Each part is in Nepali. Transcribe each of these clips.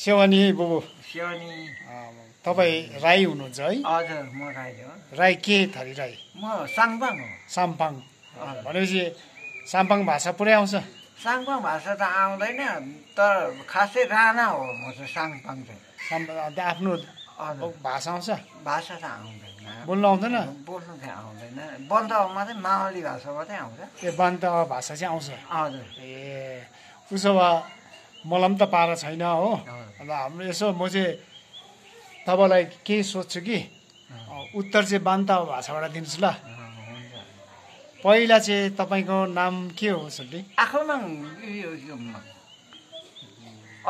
सेवानी बुबु सियोनी तपाईँ राई हुनुहुन्छ है? हजुर म राई हो। राई के थरी राई? म साङपाङ हो। साम्पाङ भनेपछि साम्पाङ भाषा पुरै आउँछ? साङपाङ भाषा त आउँदैन तर खासै राणा हो म चाहिँ साङपाङ चाहिँ। आफ्नो हजुर भाषा आउँछ? भाषा त आउँदैन। बोल्नु आउँदैन? बोल्नु चाहिँ आउँदैन। बन्तमा चाहिँ मावली भाषा मात्रै आउँछ। ए बन्त भाषा चाहिँ आउँछ? हजुर। ए उसो भए मलाई पनि त पारा छैन हो। अन्त हाम्रो यसो म चाहिँ तपाईँलाई केही सोध्छु कि उत्तर चाहिँ बान्ता भाषाबाट दिनुहोस् ल। हुन्छ। पहिला चाहिँ तपाईँको नाम के हो सोल्टी? आफ्नो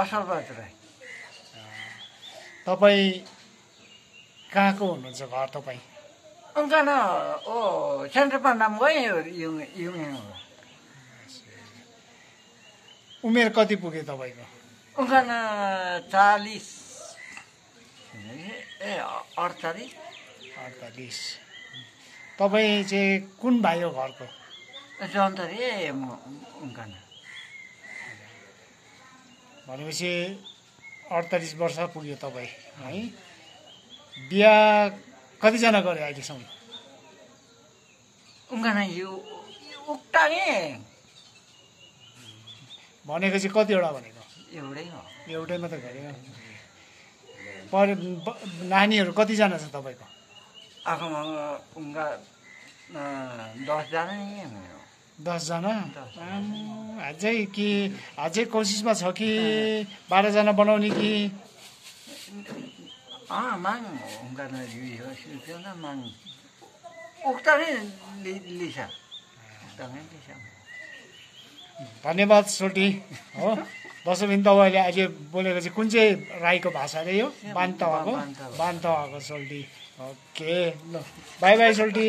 असल बात राई। तपाईँ कहाँको हुनुहुन्छ घर तपाईँ? उनका न ओ सेन्ट्रल पन्डाम गयो युङ हो। उमेर कति पुग्यो तपाईँको? उनका न 40 ए 48। 48। तपाईँ चाहिँ कुन भाइ हो घरको? जन्तरी म उनका न। भनेपछि 48 वर्ष पुग्यो तपाईँ है? बिहा कतिजना गऱ्यो अहिलेसम्म? उनका न यो उक्टागे भनेको चाहिँ कतिवटा भनेको? एउटै हो। एउटै मात्रै गऱ्यो। नानीहरू कतिजना छ तपाईँको? आफूमा उनका 10 जना नि हो। 10 जना? अझै कोसिसमा छ कि 12 जना बनाउने कि? माग उनका न यो त्यो न माग उक्टागे लिसा उक्टागे लिसा। धन्यवाद सोल्टी हो। दर्शकबिन तपाईँले अहिले बोलेको चाहिँ कुन चाहिँ राईको भाषा अरे यो? बान्तवाको? बान्तवाको सोल्टी। ओके ल बाई बाई सोल्टी।